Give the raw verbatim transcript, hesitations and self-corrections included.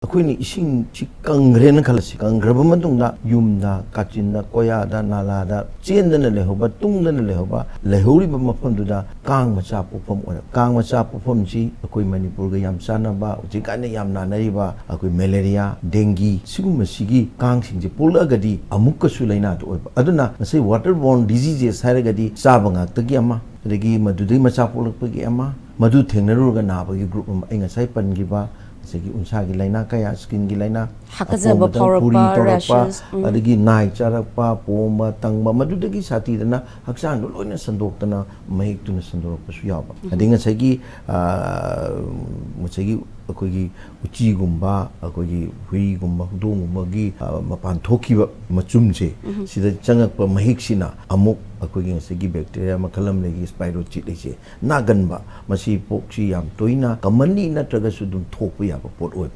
ꯑꯩꯈꯣꯏꯅ ꯏꯁꯤꯡꯁꯤ ꯀꯪꯈ꯭ꯔꯦꯅ ꯈꯜꯂꯁꯤ꯫ ꯀꯪꯈ꯭ꯔꯕ ꯃꯇꯨꯡꯗ ꯌꯨꯝꯗ, ꯀꯥꯆꯤꯟꯗ, ꯀꯣꯌꯥꯗ, ꯅꯥꯂꯥꯗ ꯆꯦꯟꯗꯅ ꯂꯩꯍꯧꯕ, ꯇꯨꯡꯗꯅ ꯂꯩꯍꯧꯕ, ꯂꯩꯍꯧꯔꯤꯕ ꯃꯐꯝꯗꯨꯗ ꯀꯥꯡ ꯃꯆꯥ ꯄꯣꯛꯐꯝ ꯑꯣꯏꯔꯛ꯫ ꯀꯥꯡ ꯃꯆꯥ ꯄꯣꯛꯐꯝꯁꯤ ꯑꯩꯈꯣꯏ ꯃꯅꯤꯄꯨꯔꯒ ꯌꯥꯝ ꯆꯥꯟꯅꯕ, ꯍꯧꯖꯤꯛꯀꯥꯟꯗ ꯌꯥꯝ ꯅꯥꯅꯔꯤꯕ ꯑꯩꯈꯣꯏ ꯃꯦꯂꯦꯔꯤꯌꯥ, ꯗꯦꯡꯒꯤ, ꯁꯤꯒꯨꯝꯕꯁꯤꯒꯤ ꯀꯥꯡꯁꯤꯡꯁꯦ ꯄꯣꯛꯂꯛꯑꯒꯗꯤ ꯑꯃꯨꯛꯀꯁꯨ ꯂꯥꯏꯅꯥꯗꯨ ꯑꯣꯏꯕ꯫ ꯑꯗꯨꯅ ꯉꯁꯤ water borne diseases ꯍꯥꯏꯔꯒꯗꯤ ꯆꯥꯕ ꯉꯥꯛꯇꯒꯤ ꯑꯃ, ꯑꯗꯒꯤ ꯃꯗꯨꯗꯒꯤ ꯃꯆꯥ ꯄꯣꯛꯂꯛꯄꯒꯤ ꯑꯃ, ꯃꯗꯨ ꯊꯦꯡꯅꯔꯨꯔꯒ ꯅꯥꯕꯒꯤ group ꯑꯃ, ꯑꯩ ꯉꯁꯥꯏ ꯄꯟꯈꯤꯕ ꯉꯁꯥꯏꯒꯤ ꯎꯟꯁꯥꯒꯤ ꯂꯥꯏꯅꯥ ꯀꯌꯥ, skinꯒꯤ ꯂꯥꯏꯅꯥ, ꯍꯥꯀꯠꯆꯕ ꯑꯄꯣꯝꯕꯗ ꯐꯥꯎꯔꯛꯄ, ꯄꯨꯔꯤ ꯇꯧꯔꯛꯄ, rashes, ꯎꯝ꯫ ꯑꯗꯒꯤ ꯅꯥꯏ ꯆꯥꯔꯛꯄ, ꯄꯣꯝꯕ, ꯇꯪꯕ, ꯃꯗꯨꯗꯒꯤ ꯁꯥꯊꯤꯗꯅ ꯍꯛꯆꯥꯡꯗꯣ ꯂꯣꯏꯅ ꯁꯟꯗꯣꯛꯇꯅ ꯃꯍꯤꯛꯇꯨꯅ ꯁꯟꯗꯣꯔꯛꯄꯁꯨ ꯌꯥꯎꯕ꯫ ꯎꯝ꯫ ꯑꯗꯩ ꯉꯁꯥꯏꯒꯤ, ꯑ, ꯉꯁꯥꯏꯒꯤ ꯑꯩꯈꯣꯏꯒꯤ ꯎꯆꯤꯒꯨꯝꯕ, ꯑꯩꯈꯣꯏꯒꯤ ꯍꯨꯏꯒꯨꯝꯕ, ꯍꯧꯗꯣꯡꯒꯨꯝꯕꯒꯤ, ꯑ, ꯃꯄꯥꯟ ꯊꯣꯛꯈꯤꯕ ꯃꯆꯨꯝꯁꯦ, ꯎꯝ꯫ ꯁꯤꯗ ꯆꯪꯉꯛꯄ ꯃꯍꯤꯛꯁꯤꯅ ꯑꯃꯨꯛ ꯑꯩꯈꯣꯏꯒꯤ ꯉꯁꯥꯏꯒꯤ bacteria ꯃꯈꯜ ꯑꯃ ꯂꯩꯒꯤ spirochete ꯍꯥꯏꯁꯦ, ꯅꯥꯒꯟꯕ꯫ ꯃꯁꯤ ꯄꯣꯠꯁꯤ ꯌꯥꯝ ꯇꯣꯏꯅ, commonly ꯅꯠꯇ꯭ꯔꯒꯁꯨ ꯑꯗꯨꯝ ꯊꯣꯛꯄ ꯌꯥꯕ ꯄꯣꯠ ꯑꯣꯏꯕ꯫